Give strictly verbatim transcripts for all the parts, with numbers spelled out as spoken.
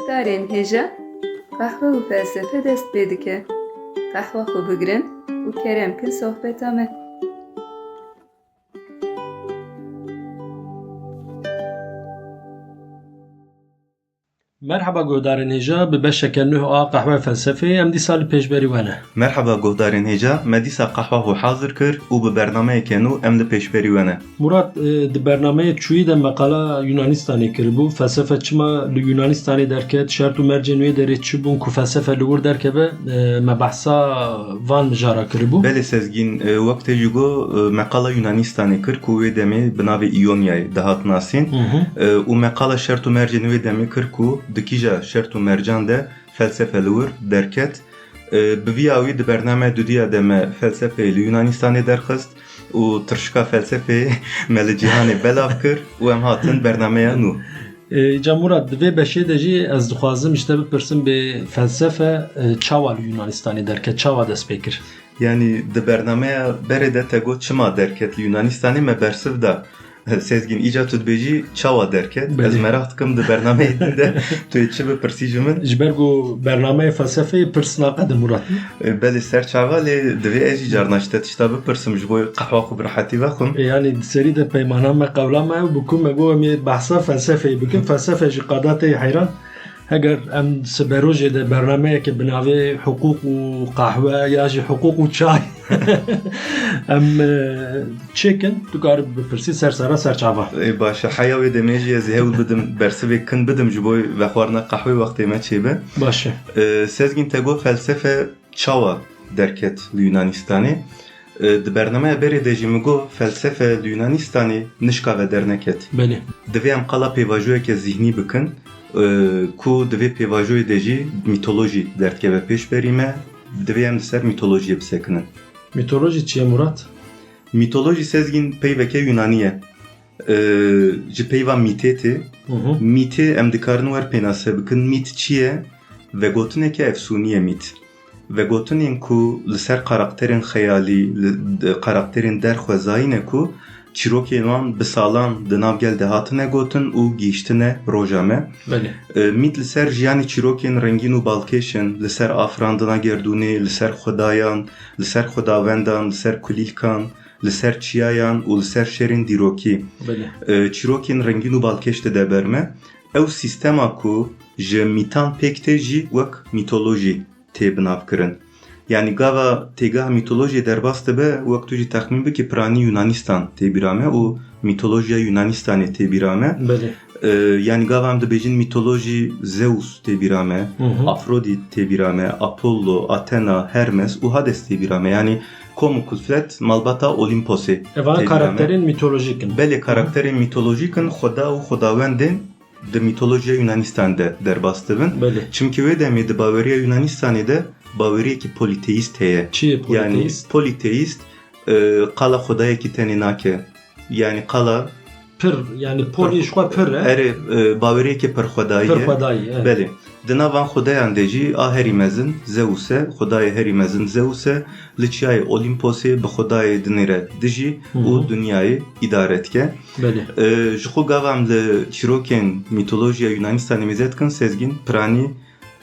Guhdarên hêja, qehwe û felsefe dest pê dike. Qehwa xwe bigirin û kerem kin sohbeta me. Merhaba guhdarên hêja, bi beşeke nuh a Qehwe Felsefeyê em dîsa li pêşberî we ne. Merhaba guhdarên hêja, me dîsa qehwa xwe hazir kir û bi bernameyeke nû em li pêşberî we ne. Murat, e, di bernameyê çûyî de me qala Yunanistanê kiribû. Felsefe çima li Yunanistanê derket, şert û mercên wê derê çi bûn ku felsefe li wir derkeve, e, me behsa van mijara kiribû. Belê Sezgîn, e, wek te jî got, e, me qala Yunanistanê kir ku wê demê bi navê Îonyayê dihat nasîn. Hı hı. E, û me qala şert û mercên wê demê kir ku di kîja şert û mercan de felsefe li wir derket. E, bi vî awî di bernameya dudiya de me felsefeyê li Yunanistanê derxist û tirşika felsefeyê me li cîhanê belav kir û em hatin bernameya nû. E, îca Murat, di vê beşê de jî ez dixwazim ji te bipirsim bê felsefe, e, çawa li Yunanistanê derket, çawa dest pê kir? Yanî di bernameya berê de te got çima derket li Yunanistanê, me bersiv da. Sezgîn, îca tu dibêjî çawa derket? Belê. Ez meraq dikim di bernameyê din de tu yê çi bipirsî ji min? Ji ber ku bernameyê felsefeyê pirs naqedin Murat. E, belê serçava, lê divê ez jî carna ji te tişta bipirsim ji bo qehwa xwe bi rehetî vexwim. E, yanî di serî de peymana me, qewla me ew bû ku me got em ê behsa felsefeyê bikin. Felsefe jî qada tê heyran. Heger em siberojê de bernameyeke bi navê hiqûq û qehwe ya jî hiqûq û çay em, e, çêkin, tu karî bipirsî ser sera serçava. Ê, baş e. Heya wê demê jî ez ê hewl bidim bersivê kin bidim ji bo vexwarina qehwê wextê me çêbe. Baş e. E, Sezgîn, te got felsefe çawa derket li Yunanistanê? E, di bernameya berê de jî min got, felsefe li Yunanistanê nişkave derneket. Belê. Divê em qala pêvajoyeke zîhnî bikin, e, ku di vê pêvajoyê de jî mîtolojî derdikeve pêşberî me. Divê em li ser mîtolojiyê bisekinin. Mîtolojî çi ye Murat? Mîtolojî Sezgîn peyveke Yunanî ye. E, ji peyva mîtê tê. Hı hı. Mîtê em dikarin wer pênase bikin. Mît çi ye? Vegotineke efsûnî ye mît. Vegotinên ku li ser karakterên xeyalî, li, d-, karakterên derxwezayî ne ku çîrokên wan bi salan di nav gel de hatine gotin û gihîştine roja me. Belê. E, mît li ser jiyanê çîrokên rengîn û balkêş in, li ser afirandina gerdûnê, li ser xwedayan, li ser xwedawendan, li ser kulîlkan, li ser çiyayan û li ser şerên dîrokî. Belê. E, çîrokên rengîn û balkêş dide ber me. Ew sîstema ku ji mîtan pêk tê jî wek mîtolojî tê binavkirin. Yanî gava têgeha mîtolojiyê derbas dibe, wek tu jî texmîn bikî, piranî Yunanistan tê bîra me û mîtolojiya Yunanistanê tê bîra me. Belê. E, yanî gava em dibêjin mîtolojî Zeus tê bîra me, Hı hı. Afrodît tê bîra me, Apollo, Athena, Hermes û Hades tê bîra me. Yanî kom û kulfet malbata Olimposê Evan tê bîra me. Karakterên mîtolojîk in. Belê, karakterên mîtolojîk in, xweda û xwedawendên di mîtolojiya Yunanîstanê de derbas dibin. Belê. Çimkî wê demê di baweriya Yunanîstanê de baweriyekî polîteîst heye. Çi ye polîteîst? Yanî polîteîst, e, qala xwedayekî tenê nake. Yanî qala Pir, yanî polî ji xwe pir e. Erê, e, baweriyekî pirxwedayî ye. Pirxwedayî, evet. Belê. Di nav van xwedayan de jî a herî mezin Zeus e, xwedayê herî mezin Zeus e, li çiyayê Olimposê bi xwedayê dinêre dijî Hı hı. û dinyayê îdare dike. Belê. E, ji xwe gava em li çîrokên mîtolojiya Yunanistanê mêze dikin, Sezgîn, piranî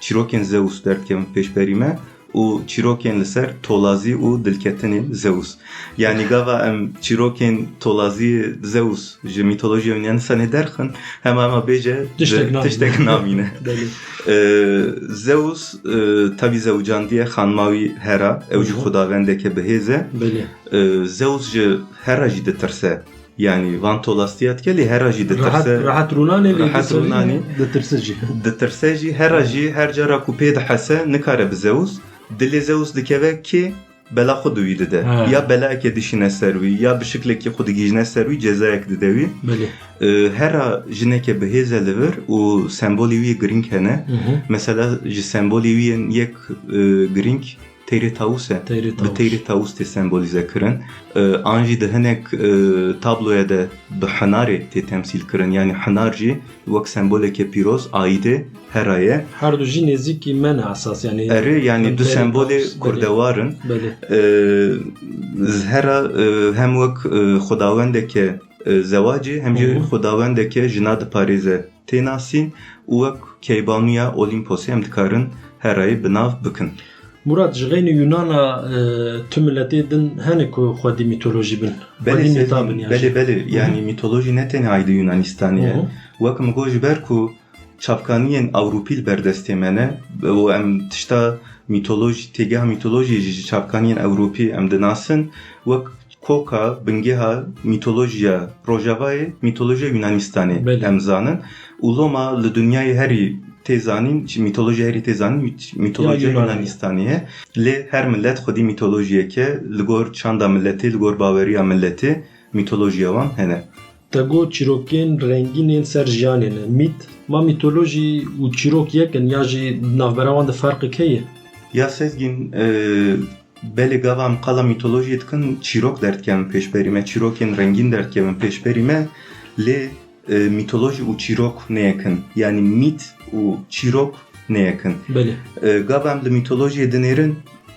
çîrokên Zeus derdikevin pêşberî me û çîrokên li ser tolazî û dilketinê Zeus. Yanî gava em çîrokên tolazî Zeus ji mîtolojiya Yunanistanê derxin, hema hema bêje tiştek di-, namîne. Tiştek namîne. Belê. Ee, Zeus, e, tabî zewcandiye xanima wî Hera, ew jî Hı hı. xwedawendeke bihêz e. Belê. Ee, Zeus ji Hera jî ditirse. Yanî van tolastiya dike, lê Hera jî ditirse. Rehet, rehet rûnanê, lê rehet ditirse, rûnanê. Ditirse jî. Ditirse jî, Hera Hı. jî her cara ku pê dihese, nikare bi Zeus. Dilê Zeus dikeve kê? Bela xwe di wî dide. Ha. Ya belayeke dişîne ser wî, ya bi şiklekî xwe digihîjne ser wî, cezayek dide wî. Belê. Ee, Hera jineke bihêz e li vir û sembolê wî yê girîng hene. Hı hı. Mesela ji sembolê wî yên yek, e, girîng Teyrê Taus e. Teyrê Bi Taus. Teyrê Taus tê sembolîze kirin. Ee, an jî di hinek, e, tabloya de bi hinarê tê temsîl kirin. Yanî hinar jî wek semboleke pîroz aîdê Hera ye. Her du jî nêzîkî me ne esas, yanî Erê, yanî hem du Teyrê sembolê Taus, belê. Kurdewar in. Belê. Ee, Hera, e, hem wek, e, xwedawendeke, e, zewacê, hem jî Hı hı. xwedawendeke jina diparêze tê nasîn û wek keybanûya Olîmposê em dikarin herayê bi nav bikin. Murat, ji xeynî Yunana, e, tu miletê din hene ku xwedî mîtolojî bin? Belê, xwedî mîta bin, Sezgîn, yani. Belê, belê. Hı hı. Yani mîtolojî ne tenê aîdî Yunanistanê ye. Hı hı. Wek min got, ji ber ku çavkaniyên Ewropî li ber destê me ne û em tişta mîtolojî, têgeha mîtolojiyê jî ji çavkaniyên Ewropî em dinasin. Wek koka, bingeha mîtolojiya Rojavayê, mîtolojiya Yunanistanê Belê. Em zanin. Û loma li dinyayê herî tê zanîn, çi mîtolojiya herî tê zanîn, mît-, mîtolojiya Ya Yunanê. Yunanistanê ye. Lê her milet xwedî mîtolojiyeke li gor çanda miletê, li gor baweriya miletê, mîtolojiya wan hene. Te got çîrokên rengîn ên ser jiyanê ne. Mît, ma mîtolojî û çîrok yek in ya jî di navbera wan de ferqek heye? Ya Sezgîn, e, belê gava em qala mîtolojiyê dikin, çîrok derdikevin pêşberî me, çîrokên rengîn derdikevin pêşberî me, lê, e, mîtolojî û çîrok ne yek in. Yanî mît û çîrok ne yek in. Belê. E, gava em li mîtolojiyê dinêrin,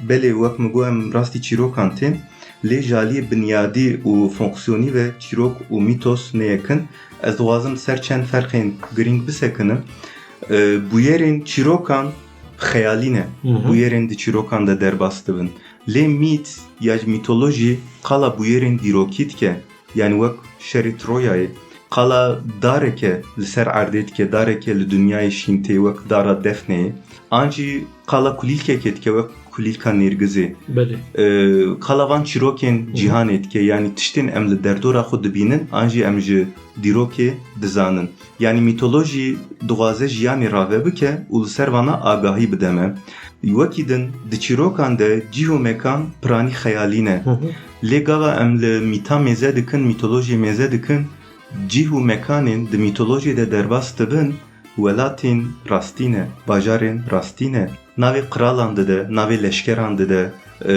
belê wek min got em rastî çîrokan tên, lê ji aliyê binyadî û fonksiyonî ve çîrok û mîtos ne yek in. Ez dixwazim ser çend ferqên girîng bisekinim. E, bûyerên çîrokan xeyalî ne. Hı hı. Bûyerên di çîrokan de derbas dibin. Lê mît ya ji mîtolojî qala bûyerên dîrokî dike. Yanî wek şerê Troyayê. Qala dareke li ser erdê dike, dareke li dinyayê şîn tê wek dara Defneyê. An jî qala kulîlkekê dike wek kulîlka Nêrgizê. Belê. Ee, qala van çîrokên Hı hı. cîhanê dike, yanî tiştên em li derdora xwe dibînin, an jî em ji dîrokê dizanin. Yanî mîtolojî dixwaze jiyanê rave bike û li ser vana agahî bide me. Wekî din, di çîrokan de cih û mekan piranî xeyalî ne. Hı hı. Lê gava em li mîta mêze dikin, mîtolojiyê mêze dikin, cih û mekanên di mîtolojiyê de derbas dibin, welatên rastî ne, bajarên rastî ne. Navê qiralan dide, navê leşkeran dide, e,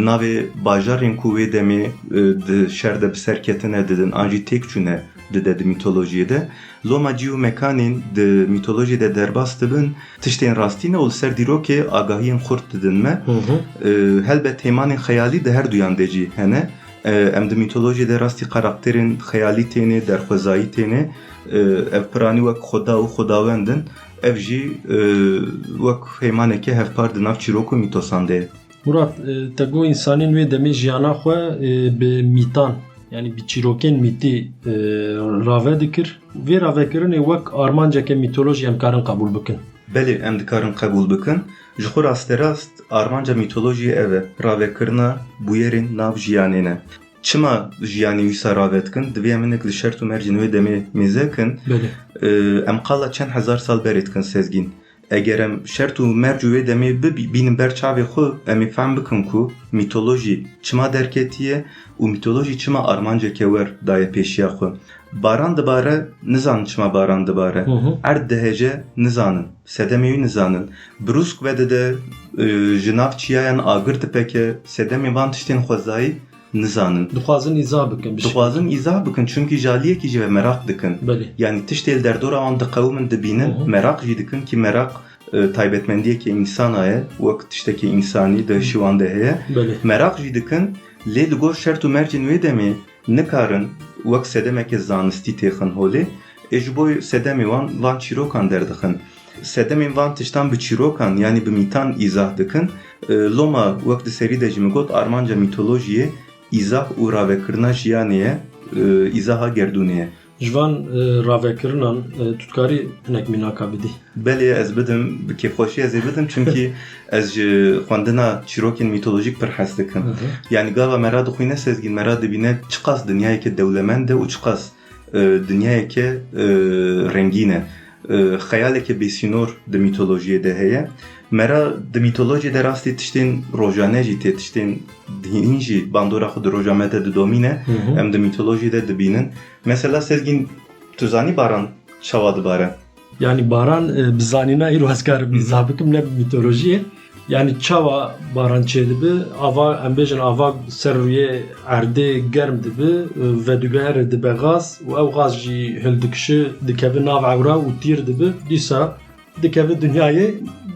navê bajarên ku wê demê, e, di şer de bi ser ketine didin, an jî têk çûne dide di mîtolojiyê de. Loma cih û mekanên di mîtolojiyê de derbas dibin, tiştên rastî ne û li ser dîrokê agahiyên xurt didin me. Hı hı. E, helbet hêmanên xeyalî di her duyan de jî hene. E, em di mîtolojiyê de rastî karakterên xeyalî têne, derxwezayî têne. E, ev piranî wek xweda û xwedawend in. Ev jî, e, wek hêmaneke hevpar di nav çîrok û mîtosan de ye. Murat, e, te got însanên wê demê jiyana xwe, e, bi mîtan, yanî bi çîrokên mîtî, e, rave dikir. Vê ravekirinê wek armanceke mîtolojî em karin qebûl bikin? Belê, em dikarin qebûl bikin. Ji xwe rasterast armanca mîtolojiyê ev e, ravekirina bûyerên nav jiyanê ne. Çima jiyanê wisa rave dikin? Divê em hinek li şert û mercên wê demê mêze kin. Belê. Ee, em qala çend hezar sal berê dikin Sezgîn. Eger em şert û merc û wê demê bibî-, bînin ber çavê xwe, em ê fehm bikin ku mîtolojî çima derketiye û mîtolojî çima armanceke wer daye pêşiya xwe. Baran dibare, nizanin çima baran dibare. Hı hı. Erd dihêje, nizanin. Sedemê wî nizanin. Brûsk vedide, e, ji nav çiyayan agir dipeke, sedemê van tiştên xwezayî nizanin. Dixwazin îzah bikin, bişînin. Dixwazin îzah bikin, çimkî ji aliyekî jî ve meraq dikin. Belê. Yanî tiştê li derdora wan diqewimin, dibînin, Hı hı. meraq jî dikin, kî meraq, e, taybetmendiyeke însana ye, wek tiştekî însanî di hişê wan de heye. Belê. Meraq jî dikin, lê li gor şert û mercên wê demê nikarin wek sedemeke zanistî têxin holê. Ê ji bo sedemê wan, van çîrokan derdixin. Sedemên van tiştan bi çîrokan, yanî bi mîtan îzah dikin. E, loma wek di serî de jî min got, armanca mîtolojiyê îzah û ravekirina jiyanê ye, e, îzaha gerdûnê ye. Ji van, e, ravekirinan, e, tu dikarî hinek mînaka bidî? Belê, ez bidim, bi kêfxweşî ez ê bidim, çimkî ez ji xwendina çîrokên mîtolojîk pir hez dikim. Hı hı. Yanî gava me radixwîne Sezgîn, me radibîne çiqas dinyayeke dewlemend e û çiqas, e, dinyayeke, e, rengîn e. E, xeyaleke bêsînor di mîtolojiyê de heye. Me ra di mîtolojiyê de rastî tiştên rojane jî tê, tiştên hîn jî bandora xwe di roja me de didomîne, Hı hı. em di mîtolojiyê de dibînin. Mesela Sezgîn, tu zanî baran çawa dibare? Yanî baran, e, bi zanîna îro ez karim Hı hı. îzah bikim, ne bi mîtolojiyê. Yanî çawa baran çêdibi, ava, em bêjin ava ser rûyê erdê germ dibi, e, vediguhere dibe gaz û ew gaz jî hildikişi dikeve nav ewra û tîr dibi, dîsa dikeve dinyayê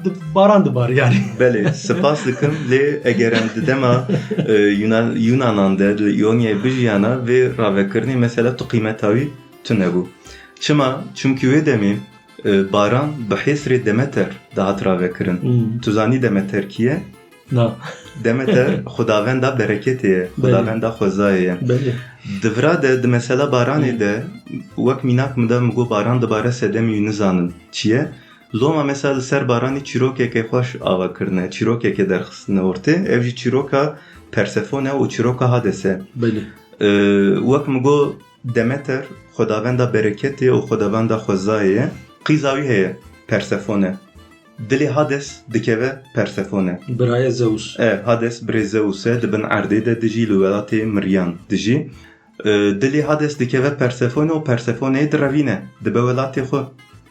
di-, baran dibar yanî. Belê, spas dikim, lê eger em di dema, e, Yunan-, Yunanan de, li Îonyayê bijiyana, vê ravekirinê mesela tu qîmeta wî tune bû. Çima? Çimkî wê demê, E, baran bi hêsrê Demeter dihat ravekirin. Hmm. Tu zanî Demeter kî ye? Na. Demeter xwedavenda bereketê ye, Belê. Xwedavenda xwezayê ye. Belê. Di vira de, di mesela baranê Hmm. de, wek mînak min de min got baran dibare sedemê wî nizanin çi ye. Loma mesela li ser baranî çîrokeke xweş ava kirine, çîrokeke derxistine ortê. Ev jî çîroka Persefone û çîroka Hades e. Belê. E, wek min got Demeter xwedavenda bereketê û xwedavenda xwezayê ye. Qîza wî heye Persefone. Dilê Hades dikeve Persefone. Birayê Zeus. E, Hades birê Zeus e, di bin erdê de dijî, li welatê miriyan dijî. E, dilê Hades dikeve Persefone û Persefoneyê direvîne, dibe welatê xwe.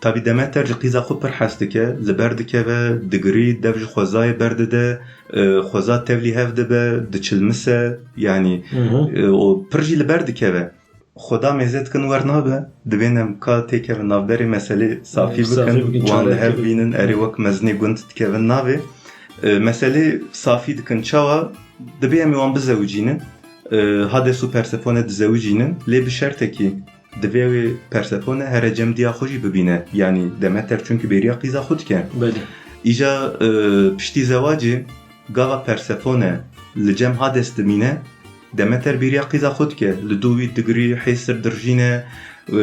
Tabî Demeter ji qîza xwe pir hez dike, li ber dikeve, digirî, dev ji xwezayê berdide, e, xweza tevlî hev dibe, diçilmise, yanî, Mhm. e, û pir jî li ber dikeve. Xweda mêze dikin wer nabe, dibên em ka têkevin navberê meselê safî Safî bikin, bikin, wan li çare hev bikin. bînin, erê wek mezinê gund dikevin navê. E, meselê safî dikin çawa? Dibê em ê wan bizewicînin. E, Hades û Persefone dizewicînin, lê bi şertekî, divê wê Persefone here cem diya xwe jî bibîne. Yanî Demeter çunkî bêriya qîza xwe dike. Belê. Îja, e, piştî zewacê, gava Persefone li cem Hades dimîne, Demeter bêriya qîza xwe dike. Li dû wî digirî, hêsir dirjîne, e,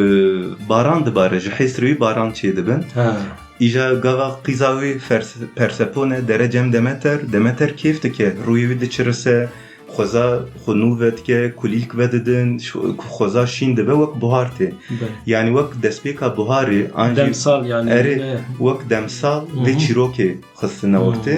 baran dibare, ji hêsirê wî baran çêdibin. Ha. Îja gava qîza wî Fers-, Persefone dere cem Demeter, Demeter kêf dike, rûyê wî diçirise, xweza xwe nû vedike, kulîlk vedidin, ş-, xweza şîn dibe, wek buhar tê. Belê. Yanî wek destpêka buharê, an jî Demsal yanî, erê, ne? wek demsal vê Hı hı. çîrokê xistine Hı. ortê.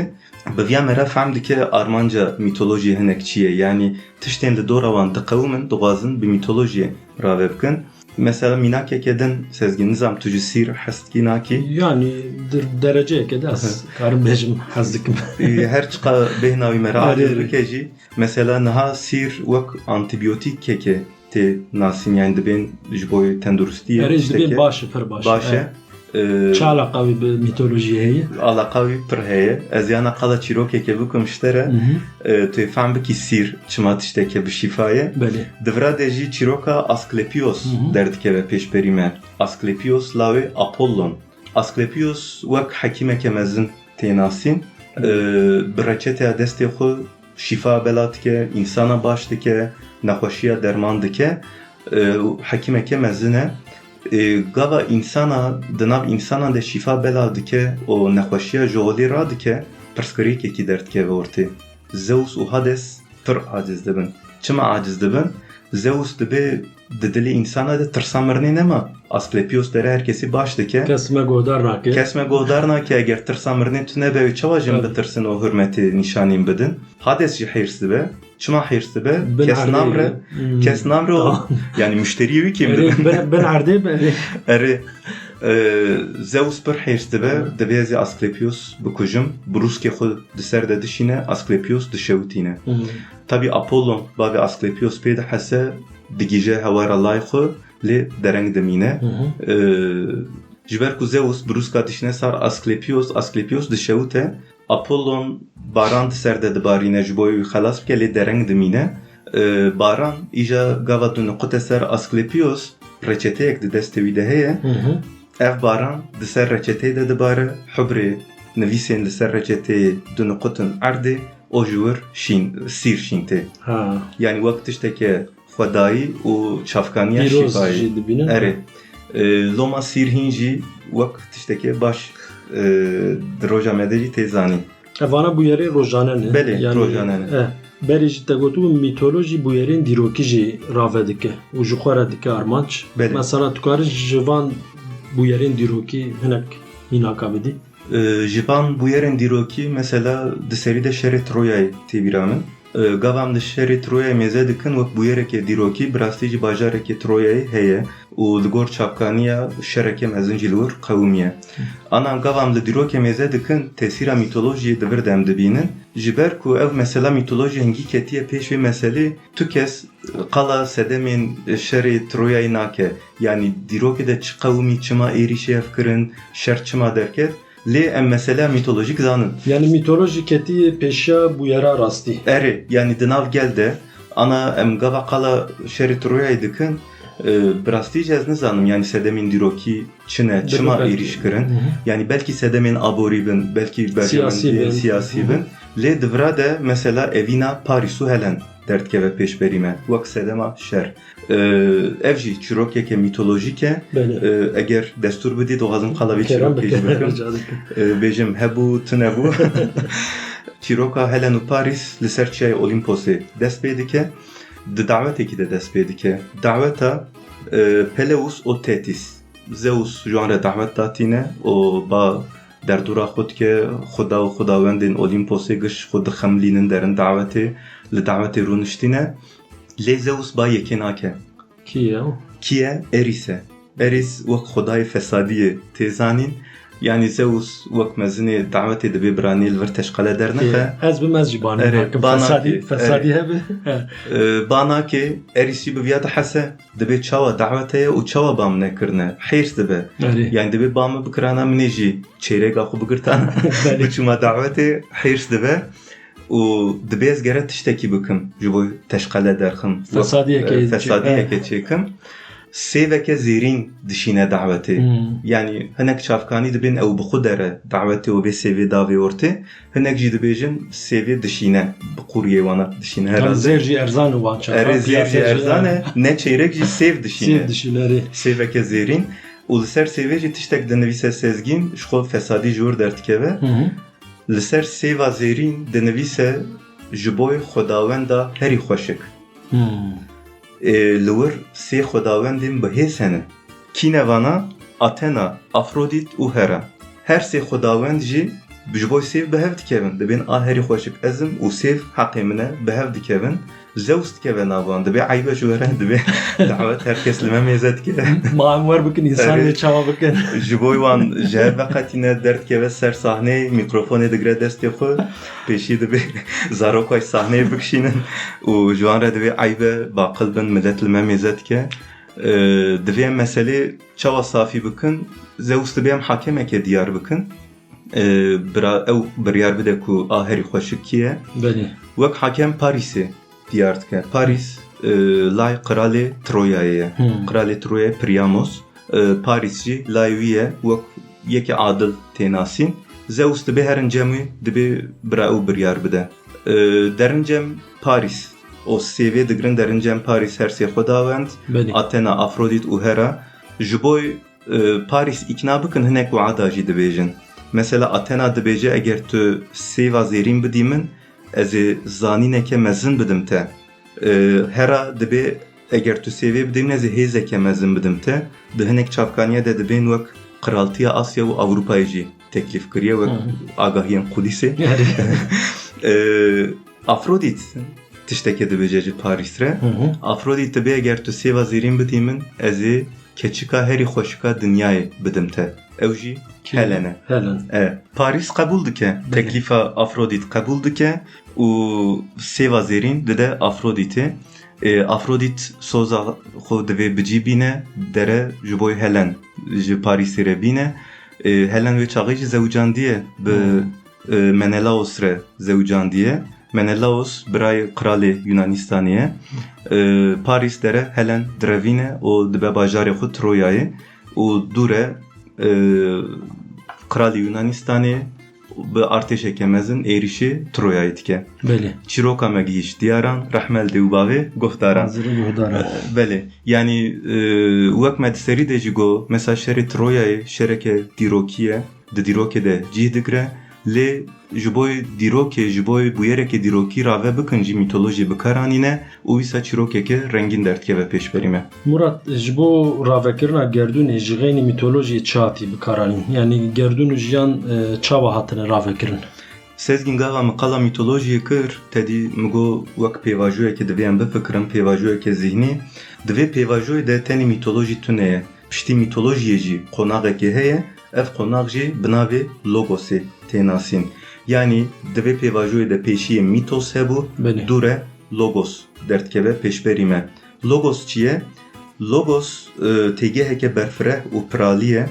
Bi viya me re fehm dike armanca mîtolojiyê hinek çi ye. Yanî tiştên li dora wan diqewimin, dixwazin bi mîtolojiyê rave bikin. Mesela mînakeke din, Sezgîn, nizam tu ji Sîr hez dikî nakî? Yanî di dereceyeke de ez Aha. karim bêjim hez dikim. Ê, her çiqa bêhna wî me re Erê, aciz erê. bike jî, mesela niha Sîr wek antîbiyotîkeke tê nasîn, yanî dibên ji bo tenduristiyê Erê, ji dibên tişteke baş e, pir baş e. baş e. Evet. Ee, Çi alaqa wî bi mîtolojiyê heye? Alaqa wî pir heye. Ez yana qala çîrokeke bikim ji te re. Mhm. Ee, tu yê fehm bikî Sîr çima tişteke bi şîfa ye. Belê. Di vira de jî çîroka Asklepios Mhm. derdikeve pêşberî me. Asklepios lawê Apollon. Asklepios wek hekîmeke mezin tê nasîn. Mhm. Ee, bi reçeteya destê xwe şîfa bela dike, însana baş dike, nexweşiya derman dike. E, û hekîmeke mezin e. E, gava însana, di nav însanan de şîfa bela dike û nexweşiya ji holê radike, pirsgirêkekî derdikeve ortê. Zeus û Hades pir aciz dibin. Çima aciz dibin? Zeus dibê di dilê însana de tirsa mirinê nema. Asklepios dere her kesî baş dike. Kes me guhdar nake. Kes me guhdar nake, eger tirsa mirinê tune be, wê çawa jin Tabii. bitirsin û hurmetê nîşanîn bidin? Hades jî hêrs dibe. Çima hêrs dibe? Bin Kes erdê namre, ye. Hmm. kes namre o. Tamam. Yani müşteriye wî kêm Erê, dibin. bin, bin erdê be, erê. Erê, e, Zeus pir hêrs dibe, Evet. dibê ez ê Asklepios bikujim, brûskê xwe di ser de dişîne, Asklepios dişewitîne. Hmm. Tabii Apollon, bavê Asklepios pê dihese, digîje hewara lay xwe, lê dereng dimîne. Hı hı. E, ji ber ku Zeus brûska dişîne ser Asklepios, Asklepios dişewite, Apollon baran di ser de dibarîne ji bo wî xelas bike, lê dereng dimîne. E, baran îja gava diniqute ser Asklepios reçeteyek di destê wî de heye. Hı hı. Ev baran di ser reçeteyê de dibare, hubrê nivîsên li ser reçeteyê diniqutin erdê, o ji wir şîn, sîr şîn tê. Ha. Yani wek tişteke xwedayî û çavkaniya Pîroz şîfayê. jî dibînin. Erê. E, loma sîr hîn jî wek tiştekê baş, e, di roja me de jî tê zanîn. Evana bûyerê rojane ne. Belê, Yani, rojane ne. eh, berê jî te gotibû mîtolojî bûyerên dîrokî jî rave dike û ji xwe re dike armanc. Belê. Mesela tu karî ji van bûyerên dîrokî hinek mînaka bidî? E, ji van bûyerên dîrokî, mesela, di serî de şerê Troyayê tê bîra min. E, gava em li şerê Troyayê mêze dikin, wek bûyerekê dîrokî, bi rastî jî bajarekê Troyayê heye û li gor çavkaniya şereke mezin jî li wir qewimiye. Ana gava em li dîrokê mêze dikin, tesîra mîtolojiyê di vir de em dibînin. Ji ber ku ev mesela mîtolojî hingî ketiye pêş vê meselê, tu kes qala sedemên şerê Troyayê nake. Yanî dîrokê de çi qewimî, çima êrîşê hev kirin, şer çima derket, lê em meseleya mîtolojîk zanin. Yani mîtolojî ketî pêşiya bûyera rastî. Erê, yani di nav gel de, ana em gava qala şerê Troyayê dikin, E, bi rastî jî ez nizanim, yanî sedemên dîrokî çi ne, çima êrîş kirin. Yanî belkî sedemên aborî bin, belkî berjewendiyên siyasî bin. Lê di vira de mesela evîna Parîs û Helen derdikeve pêşberî me, wek sedema şer. E, ev jî çîrokeke mîtolojîk e. E, eger destûr bidî, dixwazim qala vê çîrokê jî bikim. E, bêjim hebû, tune bû. Çîroka Helen û Parîs li ser çiyayê Olîmposê dest pê dike. Di dawetekî de dest pê dike. Daweta, e, Peleus û Tethys. Zeus ji wan re dawet datîne û ba derdora xwe dike, xuda û xwedawendên Olîmposê giş xwe dixemilînin derin dawetê, li dawetê rûniştîne. Lê Zeus ba yekê nake. Kî ye? Kî ye? Erîs e. Erîs wek xwedayê fesadiyê tê zanîn. Yanî Zeus wek mezinê dawetê dibê biranî li vir teşqele dernixe. Kî ye? Ez bim, ez jî banê nakim. Erê, ba nake. Fesadî, fesadî hebe. E, ba nake, Erîs jî bi viya dihese. Dibê çawa dawet heye û çawa ba min nekirine? Hêrs dibe. Erê. Yanî dibê ba min bikirana, min ê jî çêrêga xwe bigirtana. Belê. Biçûma dawetê, hêrs dibe. Û dibê ez gere tiştekî bikim, ji bo teşqele derxim. Fesadiyeke, e, çê-, fesadiyeke çêkim. Sêveke zêrîn dişîne dawetê. Hmm. Yanî hinek çavkanî dibên ew bi xwe dere dawetê û vê sêvê davê ortê. Hinek jî dibêjin sêvê dişîne, bi qûriyê wana dişîne herhalde. Zêr jî erzan e wan çaxan. Erê, zêr jî erzan e, ne çêrek jî sêv dişîne. Sêv dişîne, erê. Sêveke zêrîn. Û li ser sêvê jî tiştek dinivîse Sezgîn, ji xwe fesadî ji wir derdikeve. Hı hı. Li ser sêva zêrîn dinivîse ji bo xwedawenda herî xweşik. Hmm. Ê, li wir sê xwedawendên bi hêz hene. Kî ne vana? Athena, Afrodît û Hera. Her sê xwedawend jî ji bo sêv bi hev dikevin. Dibên a herî xweşik ez im û sêv heqê min e, bi hev dikevin. Zeus dikeve nav wan. Dibê eyb e ji we re, dibê dawet her kes li me mêze dike. Ma em wer bikin, însan. Erê. Wê çawa bikin? Ji bo wan ji hev veqetîne, derdikeve ser sahneyê, mîkrofonê digire destê xwe, pêşî dibê zarokay sahneyê bikişînin û ji wan re dibê eyb e, baqil bin, milet li me mêze dike. E, divê em meselê çawa safî bikin? Zeus dibê em hakemeke diyar bikin. E, bira ew biryar bide ku a herî xweşik kî ye. Belê. Wek hakem Parîsê diyar dike. Parîs, e, lay qiralê Troyayê ye. Hmm. Qiralê Troyayê Priamos. E, Parîs jî lay wî ye, wek yekê adil tê nasîn. Zeus dibê herin cem wî, dibê bira ew biryar bide. E, derin cem Parîs. O sêvê digirin derin cem Parîs her sê xwedawend. Belê. Athena, Afrodît û Hera. Ji bo, e, Parîs îkna bikin, hinek wada jî dibêjin. Mesela Athena dibêje, eger tu sêva zêrîn bidî min, ez ê zanîneke mezin bidim te. E, Hera dibê, eger tu sêvê bidî min, ez ê hêzeke mezin bidim te. Di hinek çavkaniya de dibên wek Qiraltiya Asya û Ewropayê jî teklîf kiriye, wek, hı hı, agahiyên kulîsê. E, Afrodît tiştekê dibêje ji Parîs re. Hı hı. Afrodît dibê, eger tu sêva zêrîn bidî min, ez ê keçika herî xweşika dinyayê bidim te. Ew jî Helen e. Helen. E, Parîs qebûl dike. Belê. Teklîfa Afrodît qebûl dike û sêva zêrîn dide Afrodîtê. E, Afrodît soza xwe divê bi cî bîne, dere ji bo Helen ji Parîsê re bîne. E, Helen wê çaxê jî zewcandiye bi, hmm, e, Menelaos re zewcandiye. Menelaos birayê qiralê Yunanistanê ye. E, Parîs dere Helen direvîne û dibe bajarê xwe Troyayê û dû re, e, qiralê Yunanistanê bi artêşeke mezin êrîşê Troyayê dike. Belê. Çîroka me gihîşt diyaran, rehme li dê û bavê guhdaran. Zirê guhdaran. E, belê. Yanî, e, wek me di serî de jî got, mesela şerê Troyayê şereke dîrokî ye. Di dîrokê de cih digire, lê ji bo dîrokê, ji bo bûyerekê dîrokî rave bikin jî mîtolojiyê bi kar anîne û wisa çîrokeke rengîn derdikeve pêşberî me. Murat, ji bo ravekirina gerdûnê ji xeynî mîtolojiyê çi hatî bi kar anîn? Yanî gerdûn û jiyan, e, çawa hatine ravekirin? Sezgîn, gava min qala mîtolojiyê kir, te dî min got wek pêvajoyekê divê em bifikirin, pêvajoyeke zîhnî. Di vê pêvajoyê de tenê mîtolojî tune ye. Piştî mîtolojiyê jî qonaxekê heye, ev qonax jî bi navê Logosê tê nasîn. Yanî di vê pêvajoyê de pêşiyê mîtos hebû, belê, dû re Logos derdikeve pêşberî me. Logos çi ye? Logos, e, têgeheke berfireh û piralî ye.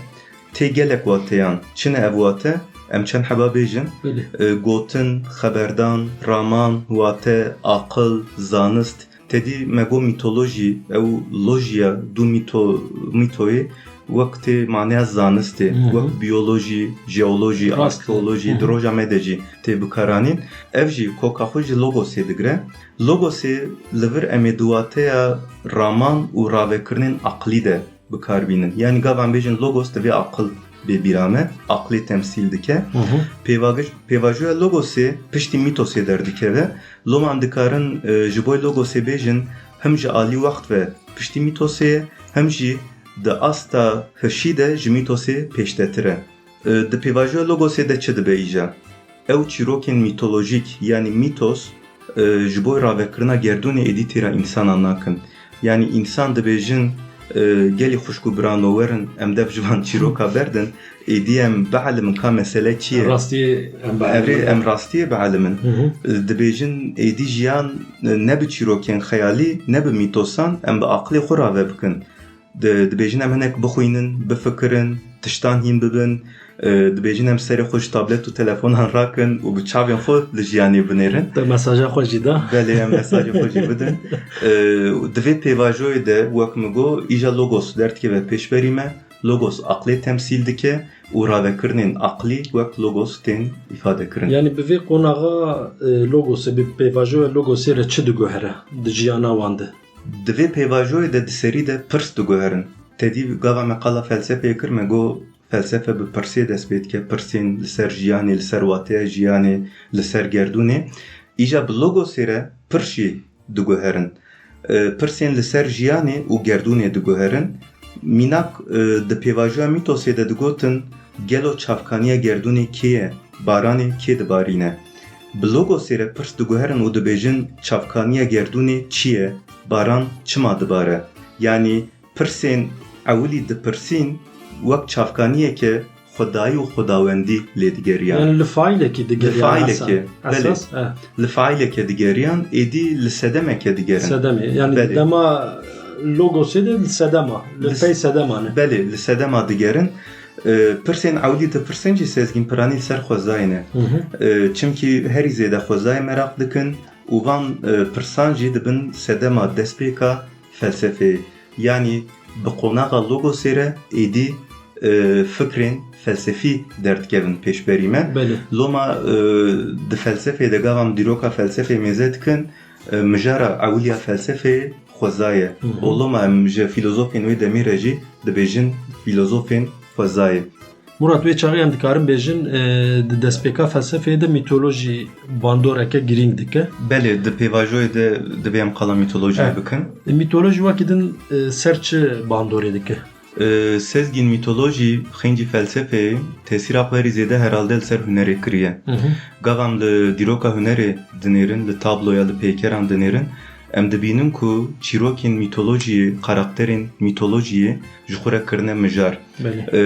Tê gelek wateyan çi ne ev wate? Em çend heba bêjin. Belê. E, gotin, xeberdan, raman, wate, aqil, zanist, Tedî me got mîtolojî, ew lojiya du mîto-, mîtoyê wek tê maneya zanistê, Mhm. wek biyolojî, jeolojî, Rast e. arkeolojî, Mhm. di roja me de jî tê bikaranîn. Ev jî koka xwe ji logosê digire. Logosê li vir em ê di wateya raman û ravekirinên aqilî de bi kar bînin. Yanî gava em bêjin logos divê aqil bê bîra me, aqilê temsîl dike. Mhm. Pêvagiş-, pêvajoya logosê piştî mîtosê derdikeve. Loma em dikarin, e, ji bo logosê bêjin, him ji alî wext ve piştî mîtosê ye, him jî di asta hişî de ji mîtosê pêştetir e. E, di pêvajoya logosê de çi dibe îja? Ew çîrokên mîtolojîk, yanî mîtos, e, ji bo ravekirina gerdûnê êdî têra însanan nakin. Yanî însan dibêjin, e, gelî xwişk û birano werin, em dev ji van çîroka berdin, êdî em bielimin ka mesele çi ye. Rastiyê em bielimin. Erê, em rastiyê bielimin. Hı hı. E, dibêjin êdî jiyan, e, ne bi çîrokên xeyalî, ne bi mîtosan, em bi aqilê xwe rave bikin. Di-, dibêjin em hinek bixwînin, bifikirin, tiştan hîn bibin. E, dibêjin em serê xwe ji tablet û telefonan rakin û bi çavên xwe li jiyanê binêrin. Te mesaja xwe jî da. Belê, em mesajê xwe jî bidin. E, di vê pêvajoyê de, wek min got, îja logos derdikeve pêşberî me. Logos aqlê temsîl dike û ravekirinên aqlî wek logos tên îfadekirin. Yanî bi vê qonaxa, e, logosê, bi pêvajoya logosê re çi diguhere di jiyana wan de? Di vê pêvajoyê de di serî de pirs diguherin. Tedî gava me qala felsefeyê kir, me got felsefe bi pirsê dest pê dike, pirsên li ser jiyanê, li ser wateya jiyanê, li ser gerdûnê. Îja bi logosê re pirs jî diguherin. E, pirsên li ser jiyanê û gerdûnê diguherin. Mînak, e, di pêvajoya mîtosê de digotin, gelo çavkaniya gerdûnê kê ye, baranê kê dibarîne? Bi logosê re pirs diguherin û dibêjin, çavkaniya gerdûnê çi ye, baran çima dibare? Yanî pirsên ewilî dipirsîn wek çavkaniyeke xwedayî û xwedawendî lê digeriyan. Yanî li faîlekî digeriyan. Li faîlekê, belê. Esas, e. Li faîlekê digeriyan, êdî li sedemeke digerin. Sedemê. Yanî Belê. dema logosê de li sedema, li Li s-, pey sedema ne. Belê, li sedema digerin. E, pirsên ewlî dipirsên jî Sezgîn piranî li ser xwezayê ne. Hı hı. E, çimkî herî zêde xwezayê meraq dikin û van, e, pirsan jî dibin sedema destpêka felsefeyê. Yanî bi qonaxa logosê re êdî, e, fikrên felsefî derdikevin pêşberî me. Belê. Loma, e, di felsefeyê de gava em dîroka felsefeyê mêze dikin, e, mijara ewiliya felsefeyê xweza ye. Hı hı. Û loma em ji fîlozofên wê demê re jî dibêjin fîlozofên xwezayê. Murat, wê çaxê em dikarin bêjin, e, di destpêka felsefeyê de mîtolojî bandoreke girîng dike. Belê, di pêvajoyê de divê em qala mîtolojiyê He. bikin. E, mîtolojî wekî din, e, ser çi bandorê dike? E, Sezgîn, mîtolojî xêncî felsefeyê tesîra xwe herî zêde herhalde li ser hunerê kiriye. Hı hı. Gava em li dîroka hunerê dinêrin, li tabloya, li peykeran dinêrin, em dibînin ku çîrokên mîtolojiyê, karakterên mîtolojiyê ji xwe re kirine mijar. Belê. E,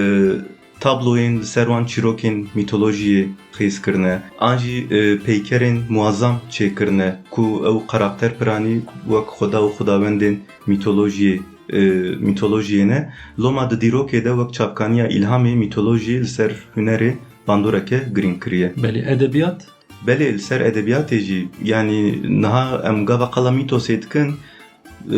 tabloyên li ser wan çîrokên mîtolojiyê qîz kirine, an jî, e, peykerên muazzam çêkirine ku ew karakter piranî wek xweda û xwedawendên mîtolojiyê, e, mîtolojiyê ne. Loma di dîrokê de wek çavkaniya îlhamê mîtolojî li ser hunerê bandoreke girîng kiriye. Belê, edebiyat? Belê, li ser edebiyatê jî, yanî niha em gava qala mîtosê dikin, e,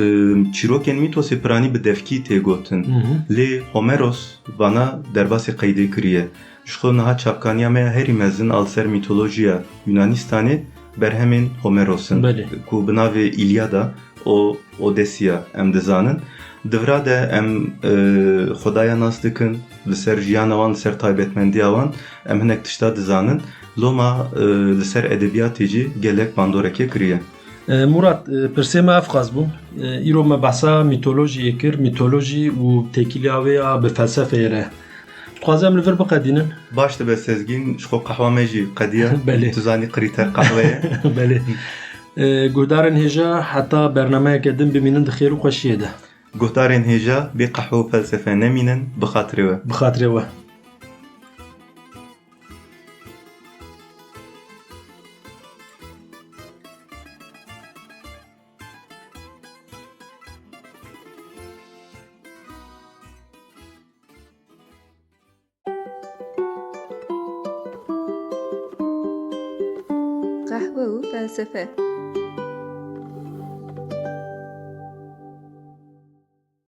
çîrokên mîtosê piranî bi devkî tê gotin. Hı hı. Lê Homeros vana derbasî qeydê kiriye. Ji xwe niha çavkaniya me ya herî mezin a li ser mîtolojiya Yunanistanê berhemên Homeros in, Belê. ku bi navê Îlyada û Odesiya em dizanin. Di vira de em, e, xwedaya nas dikin, li ser jiyana wan, li ser taybetmendiya wan em hinek tişta dizanin. Loma, e, li ser edebiyatê jî gelek bandoreke kiriye. E, Murat, e, pirsê me ev qas bûn. E, îro me behsa mîtolojiyê kir, mîtolojî û têkiliya wê ya bi felsefeyê re. Dixwazim em li vir biqedînin. Baş dibe Sezgîn, ji xwe qehwa me jî qediya. Belê. Tu zanî krîter qehwe ye. Belê. E, guhdarên hêja, heta bernameyeke din bimînin di xêr û xweşiyê de. Guhdarên hêja, bê qehwe û felsefe nemînin, bi xatirê we. Bi xatirê we. Qehwe û felsefe.